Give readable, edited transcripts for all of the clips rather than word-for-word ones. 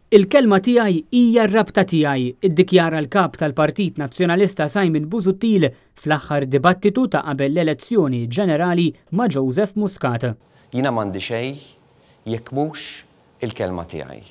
Il-kelma tiegħi hija r-rabta tiegħi, iddikjara l-Kap tal-Partit Nazzjonalista Simon Busuttil fl-aħħar dibattitu ta' qabel l-elezzjoni ġenerali ma' Joseph Muscat. Jiena m'għandi xejn jekk mhux il-kelma tiegħi.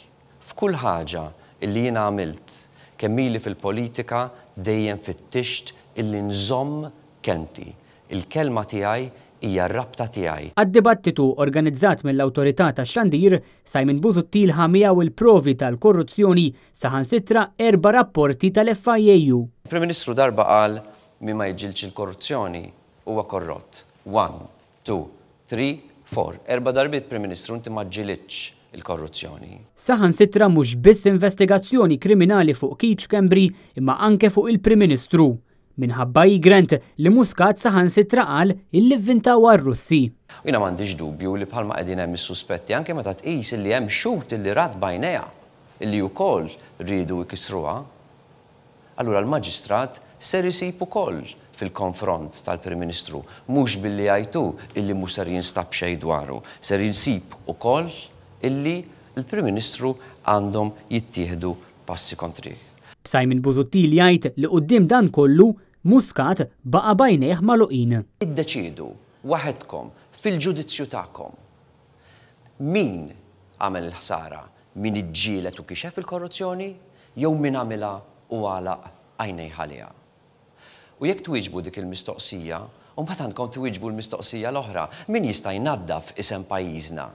F'kull ħaġa illi jiena għamilt kemm ili fil-politika dejjem fittixt illi nżomm kelmti. Il-kelma tiegħi hija r-rabta tiegħi. Għad-dibattitu organizzat mill-Awtorità tax-Xandir, Simon Busuttil ħa miegħu l-provi tal-korruzzjoni, saħansitra erba' rapporti tal-FIAU. Il-Prim Ministru darba qal min ma jiġġildx il-korruzzjoni huwa korrott. One, two, three, four. Erba' darbiet Prim Ministru inti ma ġġilidtx il-korruzzjoni. Saħansitra mhux biss investigazzjoni kriminali fuq Keith Schembri imma anke fuq il-Prim Ministru. Minħabba Egrant li Muscat saħansitra qal illi vvintawha r-Russi. U jiena m'għandix dubju li bħalma qegħdin hemm is-suspetti anke meta tqis illi hemm xhud illi rat b'għajnejha illi wkoll riedu jkissruha, allura l-Maġistrat ser isib ukoll fil-konfront tal-Prim Ministru, mhux billi jgħid hu illi mhu ser jinstab xejn dwaru, ser jsib ukoll illi l-Prim Ministru għandhom jittieħdu passi kontrih. B'Simon Busuttil jgħid li quddiem dan kollu, Muscat baqa' b'għajnejh magħluqin. Iddeċiedu waħedkom fil-ġudizzju tagħkom min għamel il-ħsara, min iġġieled u kixef il-korruzzjoni jew min għamilha u għalaq għajnejh għaliha. U jekk twieġbu dik il-mistoqsija, imbagħad għandkom twieġbu l-mistoqsija l-oħra, min jista' jnaddaf isem pajjiżna?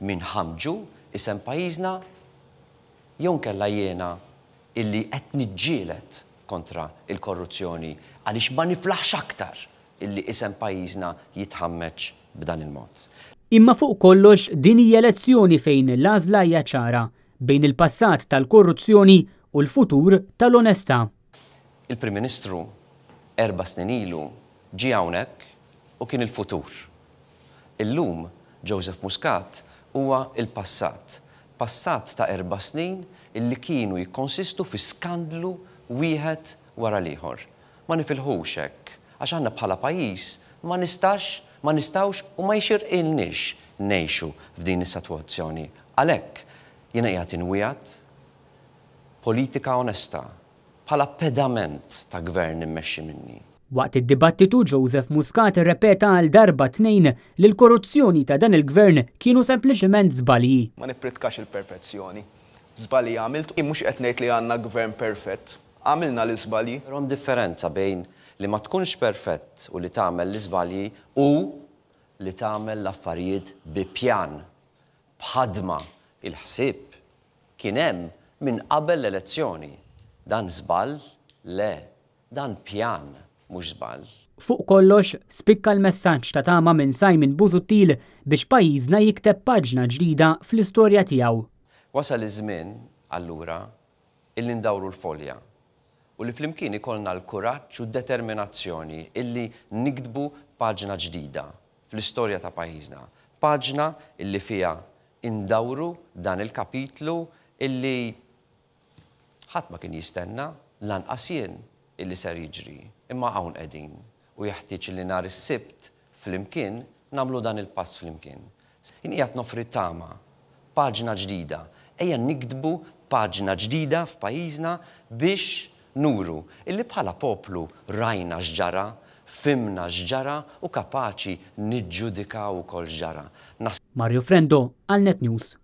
Min ħammġu isem pajjiżna Jew inkella jiena illi qed niġġieled kontra l-korruzzjoni għaliex ma niflaħx aktar illi isem pajjiżna jitħammeġ b'dan il-mod. Imma fuq kollox din hija elezzjoni fejn l-għażla hija ċara, bejn il-passat tal-korruzzjoni u l-futur tal-onestà. Il-Prim Ministru erba'snin ilu ġie hawnhekk u kien il-futur. Illum Joseph Muscat huwa l-passat. Passat ta' erba'snin illi kienu jikkonsistu fi skandlu wieħed wara l-ieħor. Ma nifilħux hekk, għax aħna bħala pajjiż ma nistax, ma nistgħux u ma jixirqilniex ngħixu f'din is-satwazzjoni. Għalhekk jiena qiegħed inwiegħed politika onesta bħala pedament ta' gvern immexxi minni. Waqt id-dibattitu Joseph Muscat irrepeta għal darba tnejn li l-korruzzjoni ta' dan il-gvern kienu sempliċement żbalji. Ma nippritkax il-perfezzjoni. Żbalji għamilt, mhux qed ngħid li għandna gvern perfett. Għamilna l-iżbalji. Però hemm differenza bejn li ma tkunx perfett u li tagħmel l-iżbalji u li tagħmel l-affarijiet bi pjan, b'ħadma. Il-ħsieb kien hemm minn qabel l-elezzjoni. Dan żball? Le. Dan pjan, mhux żball. Fuq kollox, spikka l-messaġġ ta' tama minn Simon Busuttil biex pajjiżna jikteb paġna ġdida fl-istorja tiegħu. Wasal iż-żmien, allura, illi ndawru l-folja u li flimkien ikollna l-kuraġġ u d-determinazzjoni illi niktbu paġna ġdida fl-istorja ta' pajjiżna. Paġna illi fiha indawru dan il-kapitlu illi Ħadd ma kien jistenna, lanqas jien, illi ser jiġri, imma hawn qegħdin u jeħtieġ illi nhar is-Sibt, flimkien, nagħmlu dan il-pass flimkien. Jien qiegħed noffri tama, paġna ġdida. Ejja niktbu paġna ġdida f'pajjiżna biex nuru illi bħala poplu rajna x'ġara, fhimna x'ġara u kapaċi niġġudikaw ukoll x'ġara. Mario Frendo għal Net News.